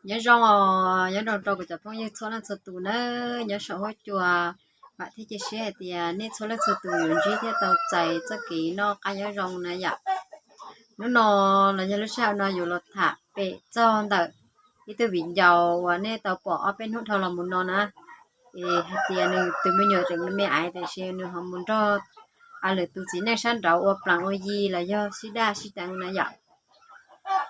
Nyob zoo os, nyob zoo rau kuv cov phooj ywg txhua leej txhua tus nawb, nyob saum huab cua. Vam thiab cia siab hais tias nej txhua leej txhua tus yuav ntsib thiab tau txais txoj kev noj qab nyob zoo na yom. Hnub no los yog lub sij hawm no yuav los tham pem txog ntawm ib tug viv ncaus uas nej tau pom ob peb hnub dhau los mus no na. Es hais tias nws tus me nyuam tseem me me aiv tiam sis nws ho mus nrog lwm tus txiv neej sab nraud ua plees ua yi los yog sib daj sib deev na yom.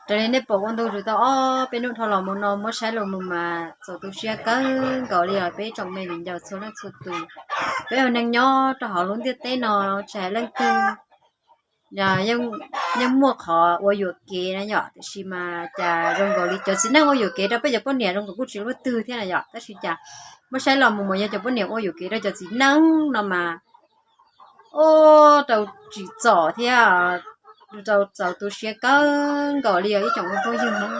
Raws li nej pom ua ntu zus tau ob peb hnub dhau los mus no muab saib los mus mas txaus tu siab kawg nkaus li os peb tsoom me viv ncaus txhua leej txhua tus. Peb ua neeg nyob rau hauv lub ntiaj teb no tsis hais leej twg yeej muaj qhov ua yuam kev na yom, tiam sis mas cas zoo nkaus li cov txiv neej ua yuam kev rau peb cov poj niam zoo nkaus kuj tsis luaj twg thiab na yom, tab sis cas muab saib los mus mas yog cov poj niam ua yuam kev rau cov txiv neej no mas ua rau tsim txom thiab rau txaus tu siab kawg nkaus li os ib tsoom phooj ywg Hmoob.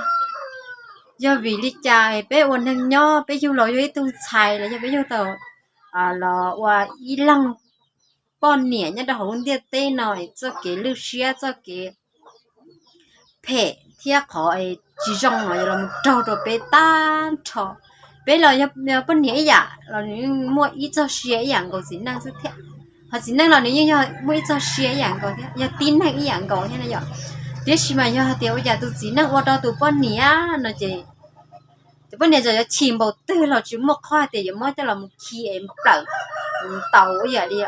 Yog vim li cas peb ua neeg nyob peb yug los yog ib tug ntxhais los yog peb yug tau los ua ib leeg poj niam nyob rau hauv lub ntiaj teb no, txoj kev lwj siab txoj kev phem thiab qhov tsis zoo no yuav los mus raug rau peb tag nrho. Peb los yog poj niam ib yam los nws muaj ib txoj sia ib yam nkaus txiv neej xwb thiab. Ho txiv neej los nws yeej yog muaj ib txoj sia ib yam nkaus thiab, yog tib neeg ib yam nkaus thiab na yom. Tiam sis mas yog hais tias ua cas tus txiv neej ua rau tus poj niam no ces tus poj niam txawm yuav chim npaum twg los tsis muaj qhov hais tias yuav muab coj los mus khi es nplawm ntaus ib yam li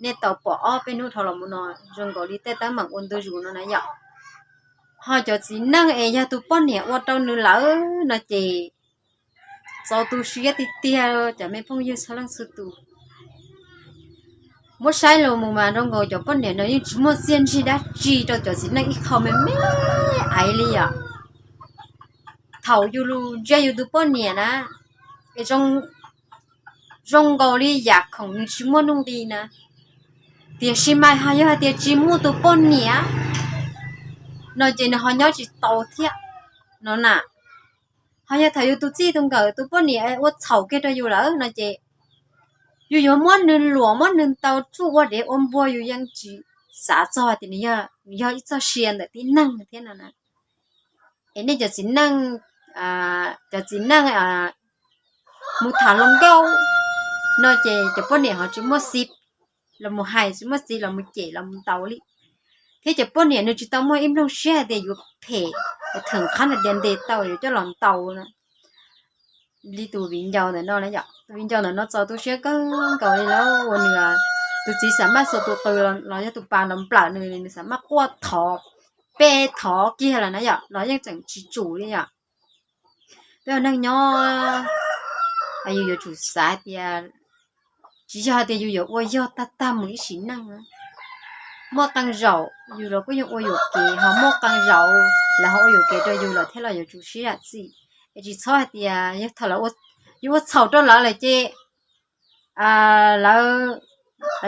nej tau pom ob peb hnub dhau los mus no zoo nkaus li tej teeb meem ua ntu zus no na yom. Ho cov txiv neej es yog tus poj niam ua rau nws lawm no ces txaus tu siab tiag tiag cov me phooj ywg txhua leej txhua tus. Muab saib los mus mas zoo nkaus cov poj niam no yeej tsis muaj txiaj ntsig dab tsi rau cov txiv neej ib qho me me aiv li yom. Thaum yus ntsia yus tus poj niam na, es zoo nkaus li yam khoom nws tsis muaj nuj nqis na. Tiam sis mas ho yog hais tias tsis muaj tus poj niam no ces nws ho nyob tsis tau thiab no na. Ho yog thaum yus tus txij tus nkawm tus poj niam ua txhaum kiag rau yus lawm no ces yus yuav muab nws luam muab nws ntaus tsuj ua dev ua npua yus yeej tsis xav txog tias nws yog ib txoj sia ntawm tib neeg thiab no na. Es nej cov txiv neej, cov txiv neej mus tham hluas nkauj no ces cov poj niam ho tsis muaj txiv los mus hais, tsis muaj txiv los mus cem los mus ntaus li. Thiab cov poj niam nws tsis tau muaj ib nplooj siab hais tias yuav phem, theem qhab hais tias ntes tau yuav coj los ntaus na. Li tus viv ncaus ntawm no na yom, tus viv ncaus ntawm no txaus tu siab kawg nkaus li lawm uas nws tus txiv xam maj xuas tus qws los yog tus pas los nplawm nws, nws xam maj quaj thov, pe thov kiag lawm na yom, los yeej tseem tsis tsum li yom. Peb ua neeg nyob, yus yuav tsum xav tias tsis yog hais tias yus yuav ua yog tag tag mus ib sim neej. Muaj qee zaum yus los kuj yeej ua yuam kev, ho muaj qee zaum lawv ho ua yuam kev rau yus los thiab los yuav tsum sib zam txim. Es tsis txhob hais tias yog thaum yus ua txhaum rau lawv lawm ces lawv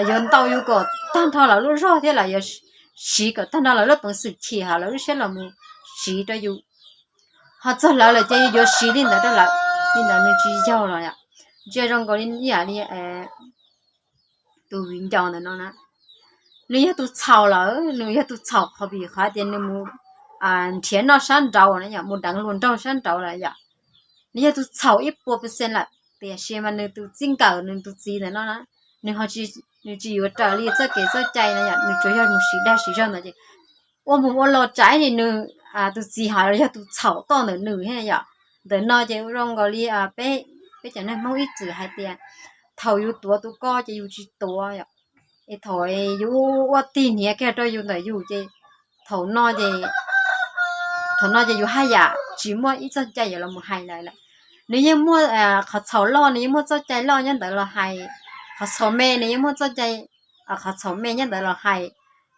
yuav ntaus yus kom tag nrho lawv lub zog thiab lawv yuav siv kom tag nrho lawv lub peev xwm chim hauv lawv lub siab los mus siv rau yus. Ho txog lawv lawm ces yus yuav siv li ntawd rau lawv, li ntawd nws tsis yog los yom. Ntsia zoo nkaus li ib yam li tus viv ncaus ntawm no na, nws yog tus txhaum lawm, nws yog tus txhaum qhov vim qhov tias nws mus nrhiav noj sab nraud na yom, mus deev hluas nraug sab nraud lawm yom. Nws yog tus txhaum ib puas percent lawm, tiam sis mas nws tus txij nkawm nws tus txiv ntawm no na, nws ho tsis, nws tsis yuav raws li txoj kev txoj cai na yom, nws tsuas yog mus siv dag siv zog ntawd ces ua mus ua los tsam ib nim nws tus txiv ho yog tus txhaum toj ntawm nws thiab yom. Ntawm no ces zoo nkaus li peb, peb cov neeg Hmoob ib txwm hais tias thaum yus tuav tus ko ces yus tsis tuav yom, es thaum yus ua tig hniav kiag rau yus ntawm yus ces thaum no ces, thaum no ces yus haj yam tsis muaj ib txoj cai yuav los mus hais lawv lawm. Nws yeej muaj qhov txhaum loj, nws yeej muaj txoj cai loj nyob ntawd los hais, qhov txhaum me nws yeej muaj txoj cai, qhov txhaum me nyob ntawd los hais.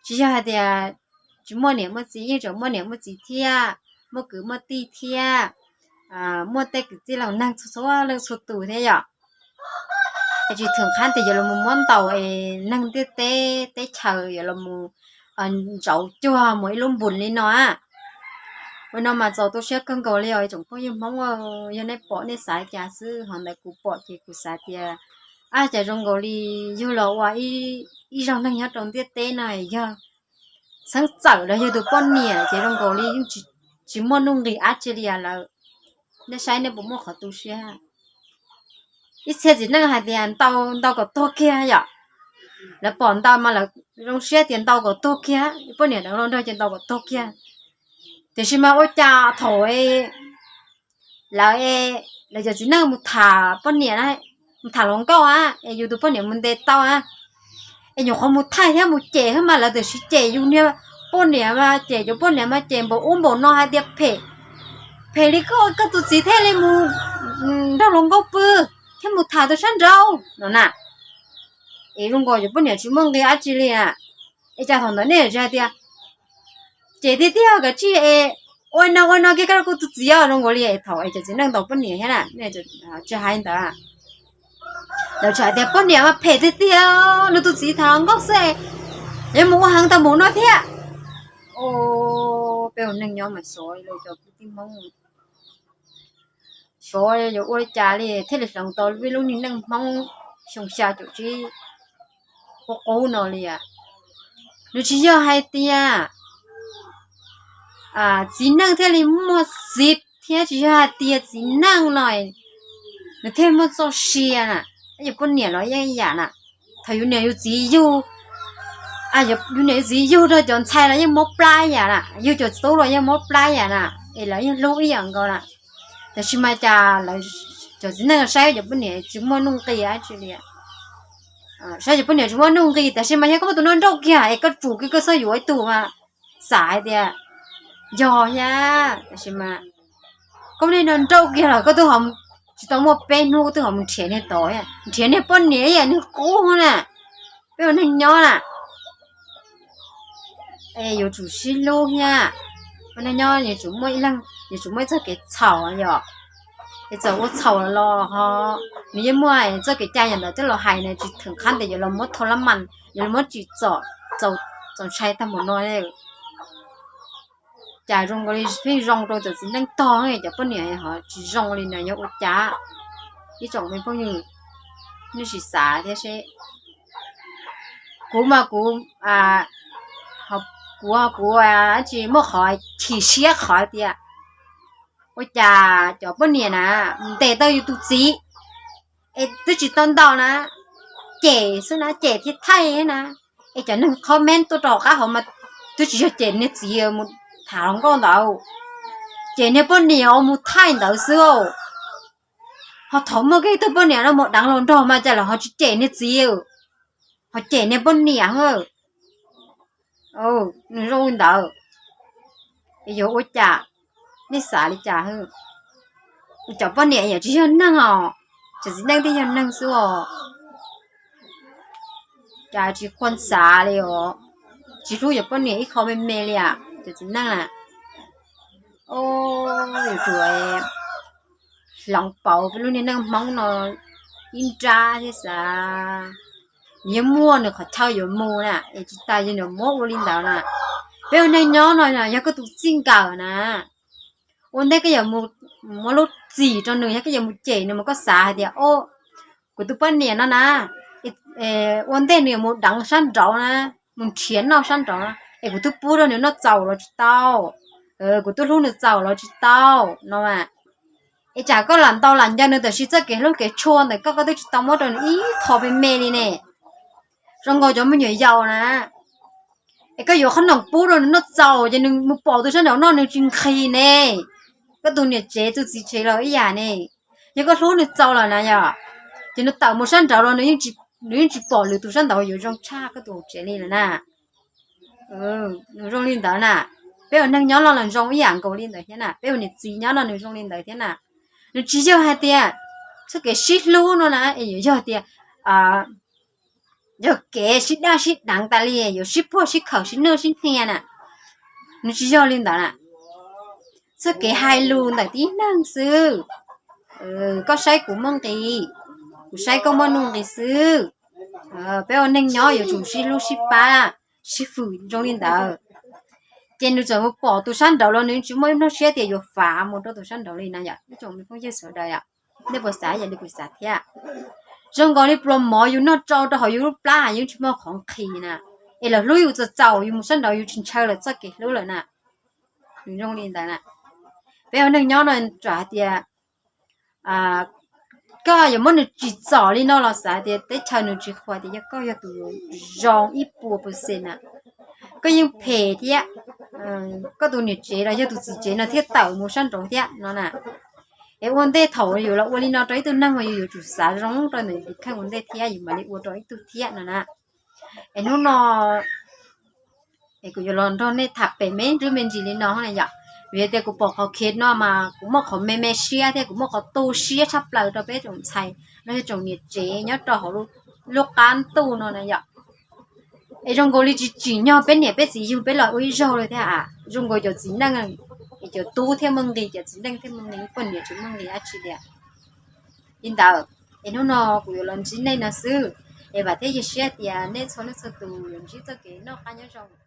Tsis yog hais tias tsis muaj niam muaj txiv, yeej tseem muaj niam muaj txiv thiab, muaj kwv muaj tij thiab, muaj tej kwv tij laus neeg txhua txhua leej txhua tus thiab yom. Es tsis theem qhab tias yuav los mus muab ntaus es neeg ntiaj teb teb chaws yuav los mus ntsauv cuag mus ib lub npus li no a. Ua no mas txaus tu siab kawg nkaus li os ib tsoom phooj ywg Hmoob, yog nej pom nej xav cas xwb, ho ntawm kuv pom ces kuv xav tias ab cas zoo nkaus li yug los ua ib zaug neeg nyob rau ntiaj teb no yog txheeb txawm los yog tus poj niam ces zoo nkaus li yeej tsis muaj nuj nqis dab tsi li lawm. Nej saib nej puas muaj qhov tu siab? Ib txhia txiv neej hais tias ntau ntau kom tuag kiag yom. Lawv pom ntau mas lawv zoo siab tias ntau kom tuag kiag, poj niam deev hluas nraug ces ntau kom tuag kiag. Tiam sis mas ua cas thaum lawv, lawv cov txiv neej mus tham poj niam, mus tham hluas nkauj a, es yus tus poj niam mus ntes tau a, es nyuam qhuav mus thaij thiab mus cem thiab mas lawv tam sim cem yus niag poj niam mas cem cov poj niam mas cem npaum ub npaum no hais tias phem, phem li koj, koj tus txiv thiaj li mus nrog hluas nkauj pw thiab mus tham tus sab nraud no na. Es zoo nkaus cov poj niam tsis muaj nqi dab tsi li na. Es cas thaum ntawd nej tsis hais tias cem tiag tiag kav tsij es ua no ua no kiag koj kuv tus txiv os, zoo nkaus li es thaum es cov txiv neej ntaus poj niam thiab na, tsis hais ntawd. Lawv tseem hais tias poj niam mas phem tiag tiag, nws tus txiv tham hluas nkauj xwb, yuav mus ua heev tau mus no thiab. Peb ua neej nyob mas xyov cov kwv tij Hmoob, xyov yuav ua li cas li thiaj li hloov tau peb lub niag neej Hmoob xyoo xya caum tsib qub qub no li. Nws tsis yog hais tias txiv neej thiaj li muaj txiv thiab, tsis yog hais tias txiv neej no nws thiaj muaj txoj sia na. Yus poj niam los yeej ib yam na. Thaum yus niam yus txiv yug, yus niam yus txiv yug rau cov ntxhais los yeej mob plab ib yam na, yug cov tub los yeej mob plab ib yam na, es lawv yeej hlub ib yam nkaus na. Tab sis mas cas lawv cov txiv neej saib cov poj niam tsis muaj nuj nqis dab tsi li. Saib cov poj niam tsis muaj nuj nqis, tab sis mas yog koj muaj tus no nrauj kiag es koj tsum kiag koj txhob yuav ib tug mas xav hais tias yog thiab, tab sis mas koj muaj niag no nrauj kiag los koj twb tsis tau muaj peb hnub koj twb ho mus nrhiav niag tod, nrhiav niag poj niam ib yam niag qub na. Peb ua neeg nyob na, es yuav tsum sib hlub thiab. Ua neeg nyob yuav tsum muaj ib leeg, yuav tsum muaj ib txoj kev txhaum yom. Es txawm ua txhaum los ho nws yeej muaj txoj kev cai yam ntawd twb los hais na, tsis theem qhab tias yuav los muab thau lab mas, yuav los muab tsim txom, txaus ntshai tag npaum no. Cas zoo nkaus li pheej zoo rau cov txiv neej tog, cov poj niam ho tsis zoo li na, yog ua cas? Ib tsoom me phooj ywg, nej sim xav thiab seb. Kuv mas kuv, kuv, kuv tsis muaj qhov chim siab qhov tias ua cas cov poj niam na mus ntes tau yus tus txiv, es twb tsis tau ntaus na, cem xwb na, cem thiab thaij na. Es cov neeg comment tuaj rau qab hauv mas twb tsis yog cem niag txiv mus tham hluas nkauj ntawd, cem niag poj niam uas mus thaij ntawd xwb. Ho thaum muaj kiag ib tug poj niam no mus deev hluas nraug mas cas lawv ho tsis cem niag txiv, ho cem niag poj niam. Nws zoo li ntawd, es yuav ua cas? Nej xav li cas? Cov poj niam yam tsis yog neeg os, cov txiv neej thiaj yog neeg xwb os. Cas tsis khuam xav li os, tsis hlub cov poj niam ib qho me me li as, cov txiv neej na. Yuav tsum hloov pauv peb lub niag neej Hmoob no ib nrab thiab xav. Nws yeej muaj nws qhov chaw yuav mus na, es tsis tas yog nws muab ua li ntawd na. Peb ua neej nyob no yog koj tus txij nkawm na, ua ntej koj yuav muab lub txim rau nws, yog koj yuav mus cem nws mas koj xav hais tias, o, kuv tus poj niam no na, ua ntej nws yuav mus deev sab nraud na, mus nrhiav noj sab nraud na, es kuv twb pub rau nws noj txaus los tsis tau, kuv twb hlub nws txaus los tsis tau no mas. Es tsam koj lam ntaus lam ncaws nws tab sis txoj kev hlub kev tshua ntawm koj, koj twb tsis tau muab rau nws ib qho me me li ne. Zoo nkaus cov me nyuam yaus na, es koj yuav qhob noom pub rau nws noj txaus ces nws mus pom tus sab nraud noj nws tsis nqhis ne. Koj tus niam tsev tus txiv tsev los ib yam ne. Yog koj hlub nws txaus lawm na yom, ces nws tawm mus sab nraud los nws yeej tsis pom lwm tus sab nraud yuav zoo tshaj koj tus tsev li lawm na. Nws zoo li ntawd na. Peb ua neeg nyob no los zoo ib yam nkaus li ntawd thiab na, peb ua niam txiv nyob no nws zoo li ntawd thiab na. Nws tsis yog hais tias txoj kev sib hlub no na, es yuav yog tias yog kev sib daj sib deev tas li, yuav sib puag sib khawm sib nwj sib hnia na. Nws tsis yog li ntawd na. Txoj kev hais lus ntawm tib neeg xwb. Koj saib kuv muaj nqis, kuv saib koj muaj nuj nqis xwb. Peb ua neeg nyob yuav tsum sib hlub sib pab, sib fwm zoo li ntawd. Ces nws txawm mus pom tus sab nraud los nws tsis muaj ib hnub siab tias yuav fav mus rau tus sab nraud li na yom, ib tsoom me phooj ywg sawv daws yom. Nej puas xav ib yam li kuv xav thiab? Zoo nkaus li pluas mov yus noj tsau rau hauv yus lub plab yeej tsis muaj qhov nqhis na. Es lawv hlub yus txaus txaus, yus mus sab nraud yus tsis ntshaw lawv txoj kev hlub lawm na. Nws zoo li ntawd na. Peb ua neeg nyob no tsam hais tias koj yuav muab nws tsim txom li no los xav tias teb chaws nws tsis qhuas tias yog koj yog tus zoo ib puas percent na. Koj yeej phem thiab, koj tus niam tsev los yog tus txiv tsev no thiaj tawm mus sab nraud thiab no na. Es ua ntej thaum yus los ua li no rau ib tug neeg mas yus yuav tsum xav zoo rau ntawm tus kheej ua ntej thiab yus mam li ua rau ib tug thiab no na. Es hnub no es kuv yuav los nrog nej tham pem me ntsis me ntsis li no na yom. Vim tias kuv pom qhov khiav no mas kuv muaj qhov me me siab thiab kuv muaj qhov tu siab tshaj plaws rau peb tsoom ntxhais los yog tsoom niam tsev nyob rau hauv lub qab ntuj no na yom. Es zoo nkaus li tsis tsim nyog peb niam peb txiv yug peb los ua ib zaug li thiab a. Zoo nkaus cov txiv neej, es cov tub thiaj muaj nqis, cov txiv neej thiaj muaj nqis, poj niam tsis muaj nqis dab tsi li. Li ntawd, es hnub no kuv yuav los ntsib nej no xwb. Es vam thiab cia siab tias nej txhua leej txhua tus yuav ntsib txoj kev noj qab nyob zoo.